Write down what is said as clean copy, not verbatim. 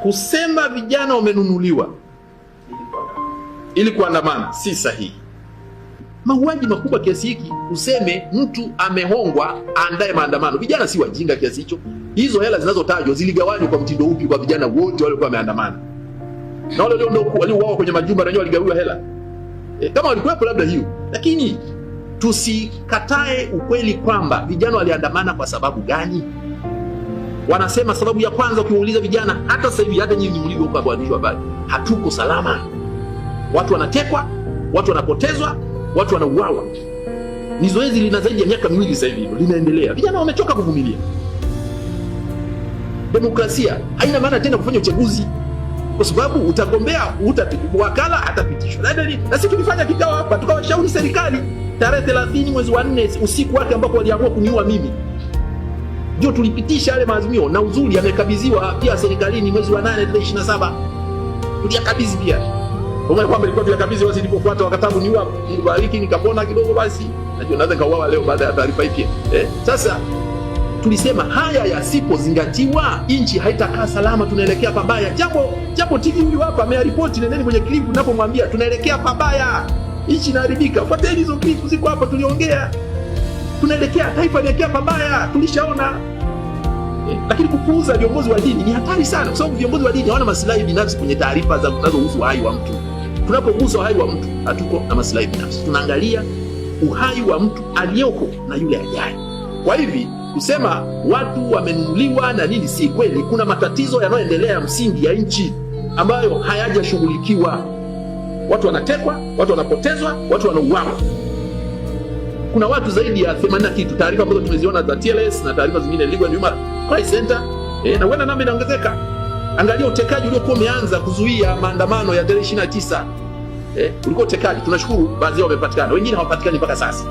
Kusema vijana wamenunuliwa ili kuandamana si sahihi. Mauaji makubwa kiasi hiki, useme mtu amehongwa aandae maandamano? Vijana si wajinga kiasi hicho. Hizo hela zinazotajwa ziligawanywa kwa mtindo upi kwa vijana wote waliokuwa wameandamana? Na wale waliouawa kwenye majumba na wenyewe waligawiwa hela? Kama walikuwepo labda hiyo, lakini tusikatae ukweli kwamba vijana waliandamana kwa sababu gani? Wanasema sababu ya kwanza, ukiwauliza vijana hata sasa hivi, hata nyinyi mlivyo huko waandishi wa habari, hatuko salama, watu wanatekwa, watu wanapotezwa, watu wanauawa. Ni zoezi lina zaidi ya miaka 2 sasa hivi linaendelea. Vijana wamechoka kuvumilia. Demokrasia haina maana tena kufanya uchaguzi, kwa sababu utagombea, wakala atapitishwa. Na sisi tulifanya kikao hapa, tukawashauri serikali tarehe 30 mwezi wa 4 usiku wake ambapo waliamua kuniua mimi, ndio tulipitisha yale maazimio, na uzuri yamekabidhiwa pia serikalini mwezi wa 8 tarehe 27, tuliyakabidhi pia. Kwa kwamba ilikuwa tuyakabidhi, basi nilipofuata wakataa kuniua, Mungu bariki, nikapona kidogo, basi najua naweza nikauawa leo baada ya taarifa hii pia. Sasa tulisema haya yasipozingatiwa nchi haitakaa salama, tunaelekea pabaya. Jambo TV huyu hapa amearipoti, nendeni kwenye clip ninapomwambia tunaelekea pabaya, nchi inaharibika. Fuateni hizo clip, ziko hapa, tuliongea. Tunaelekea, taifa linaelekea pabaya, tulishaona. Lakini kupuuza viongozi wa dini ni hatari sana, kwa sababu viongozi wa dini hawana maslahi binafsi kwenye taarifa zinazohusu uhai wa mtu. Tunapogusa uhai wa mtu, hatuko na maslahi binafsi, tunaangalia uhai wa mtu aliyoko na yule ajaye. Kwa hivi kusema watu wamenunuliwa na nini si kweli. Kuna matatizo yanayoendelea ya msingi ya nchi ambayo hayajashughulikiwa. Watu wanatekwa, watu wanapotezwa, watu wanauawa. Kuna watu zaidi ya 80 kitu, taarifa ambazo tumeziona za TLS na taarifa zingine Legal and Human Rights Center, na huenda namba inaongezeka. Angalia utekaji uliokuwa umeanza kuzuia maandamano ya tarehe 29. Ulikuwa utekaji, tunashukuru baadhi yao wamepatikana, wengine hawapatikani mpaka sasa.